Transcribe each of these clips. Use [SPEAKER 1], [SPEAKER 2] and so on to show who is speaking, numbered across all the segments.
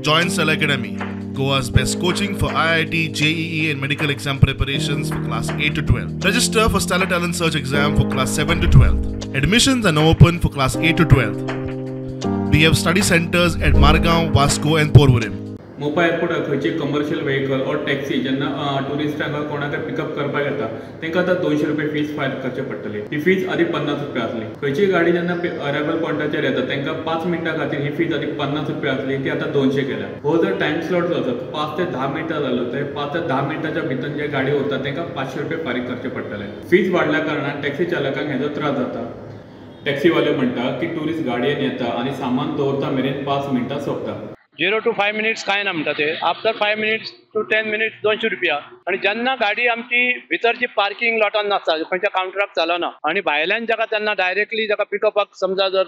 [SPEAKER 1] Join Stellar Academy, Goa's best coaching for IIT, JEE and medical exam preparations for class 8 to 12. Register for Stellar Talent Search exam for class 7 to 12. Admissions are now open for class 8 to 12. We have study centers at Margao, Vasco and Porvorim.
[SPEAKER 2] Mopa एअरपोर्टार खंयची commercial vehicle or taxi जेन्ना ट्युरिस्टांक कोणाक pickup करपाक येता तांकां आतां 200 रुपया fees file करचे पडटली. ही फीस आदी 50 रुपया आसली. खंयची गाडी जेन्ना अरायवल पॉयंटाचेर येता तांकां 5 मिनटां खातीर ही फीस आदी 50 रुपया आसली, ती आतां 200 केल्या. हो जर टायम स्लॉट जो आसा 5 ते 10 मिनटां जालो तर 5 ते 10 मिनटाच्या भितर जे गाडी उरता तांकां 500 रुपया फारीक करचे पडटले. फीस वाडल्या कारणान टॅक्सी चालकांक हेजो त्रास जाता. टॅक्सीवाले म्हणटा की ट्युरिस्ट गाडयेन येता आनी सामान दवरता मेरेन 5 मिनटां सोंपता.
[SPEAKER 3] 0 to 5 minutes कांय ना म्हणटा ते, आफ्टर 5 minutes to 10 minutes 200 रुपया. आनी जेन्ना गाडी आमची भितरची पार्किंग लॉटान नासता, खंयच्या कावंटराक चलना आनी भायल्यान जाका तेन्ना डायरेक्टली जाका पिकअपाक समजा जर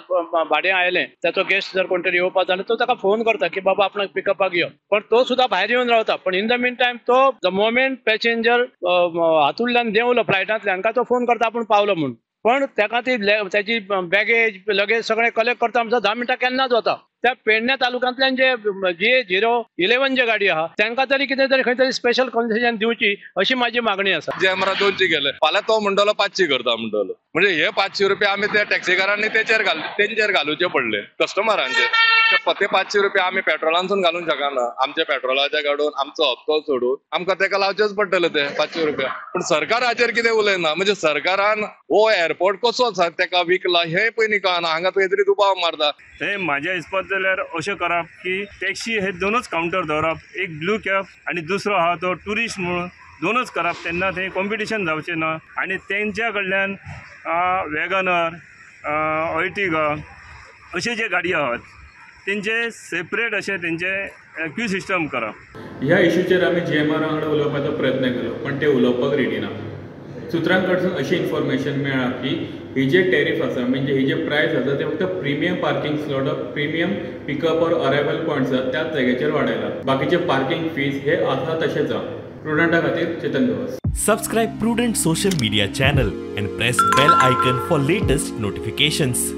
[SPEAKER 3] भाडें आयलें ताचो गेस्ट जर कोण तरी येवपा जाल्यार तो ताका फोन करता की बाबा आपणाक पिकअपाक यो, पण तो सुद्दां भायर येवन रावता. पण इन the mean time तो the moment passenger हातूंतल्यान देंवलो फ्लायटांतल्यान काय तो फोन करता आपूण पावलो म्हूण, पण ताका ती ताची बॅगेज लगेज सगळें कलेक्ट करता म्हणसर 10 मिनटां केन्नाच वता. त्या पेडण्या तालुक्यांतल्यान जे जी 011 जे गाडी आहा तांकां तरी कितें तरी खंय तरी स्पेशल कन्सेशन दिवची अशी माझी मागणी आसा.
[SPEAKER 4] जे आमकां 200 गेले फाल्यां तो म्हणटलो 500 करता म्हणटलो, म्हणजे हे 500 रुपया आमी त्या टॅक्सीकारांनी तेंचेर घालुचे पडले कस्टमरांचे. ते 500 रुपया आमी पेट्रोलांसून घालूंक शकना, आमच्या पेट्रोलाच्या काडून आमचो हप्तो सोडून आमकां तेका लावचेच पडटले ते 500 रुपया. पूण सरकार हाचेर कितें उलयना, म्हणजे सरकारान हो एअरपोर्ट कसो तेका विकला हे पयलीं कळना, हांगा खंय तरी दुबाव मारता.
[SPEAKER 5] हे म्हाज्या हिसपान जाल्यार अशें करप की टॅक्सी हे दोनूच कावंटर दवरप, एक ब्लू कॅब आनी दुसरो आहा तो ट्युरिस्ट म्हणून दोनूच करप, तेन्ना थंय कॉम्पिटिशन जावचें ना. आनी तेंच्या कडल्यान वॅगनर, अर्टिगा अशे जे गाडी आहात तेंचे सेपरेट अशें तेंचे क्यू सिस्टम करप.
[SPEAKER 2] ह्या इशूचेर आमी GMR वांगडा उलोवपाचो प्रयत्न केलो पण ते उलोवपाक रेडी ना. सुत्रां कडसून अशी इन्फॉर्मेशन मेळ्ळा की ही जे टॅरिफ आसा म्हणजे ही जे प्रायस आसा ते फक्त premium parking slot, premium pickup or arrival points आसा त्याच जाग्याचेर वाडयला. बाकीचे पार्किंग फीज हे आसा तशेंच आसा. प्रुडंटा खातीर Chetan Gawas.
[SPEAKER 6] Subscribe Prudent social media channel and press bell icon for latest notifications.